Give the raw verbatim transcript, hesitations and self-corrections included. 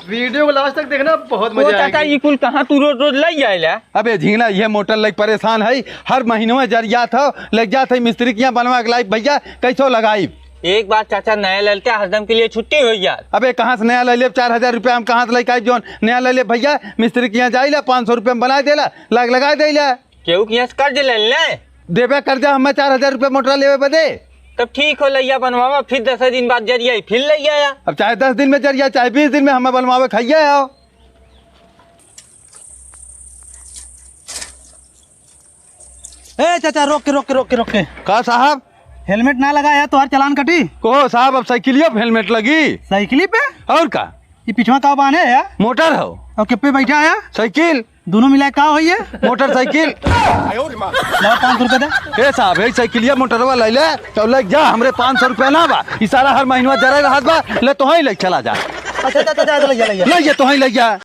वीडियो को लास्ट तक देखना, बहुत ओ मजा चाचा, आएगी। ई कुल कहाँ तू रोज रोज लइ जाइला? अबे झिंगना, ये मोटर लइ परेशान है, हर महीनवा जर जात हो, लइ जात है मिस्त्री के यहाँ बनवा के लाई, भैया कैसो लगाई? एक बार चाचा नया ललते हरदम के लिए छुट्टी होइ जात। अबे कहाँ से नया लइ लेब, चार हजार रुपया हम कहाँ से लइ के आइब, जौन नया लइ लेब भैया, मिस्त्री के यहाँ जाइला, पाँच सौ रुपया में बनाइ देला, लाग लगाइ देला। केहू के यहाँ से कर्ज ले ले? देबे कर्जा हमें चार हजार रुपया मोटरा लेवे बदे। तब ठीक हो, लइया बनवावा, फिर दस दिन बाद जरिया, फिर लइया या। अब चाहे दस दिन में जरिया, चाहे बीस दिन में हमें बनवावे खइया आओ। ए चाचा, रोक के, रोक के, रोक के, रोक के। का साहब? हेलमेट ना लगाया, तोहार चालान कटी। कहो साहब, अब साइकिलिया पे हेलमेट लगी? साइकिली पे? और का? ये पिछवा का बांधे है यार? मोटर हो। और के पे बैठा है? साइकिल। दोनों मिला का होई है? मोटरसाइकिल। लाओ पाँच सौ रुपया दे। ए साहब, ए साइकिलिया मोटरवा ले ले, तो ले जा, हमरे पाँच सौ रुपया ना बा। ई सारा हर महीनवा जरे रहत बा, ले तोहई ले चला जा। अच्छा, अच्छा, अच्छा, ले जा, ले जा। ले जा, तोहई ले जा।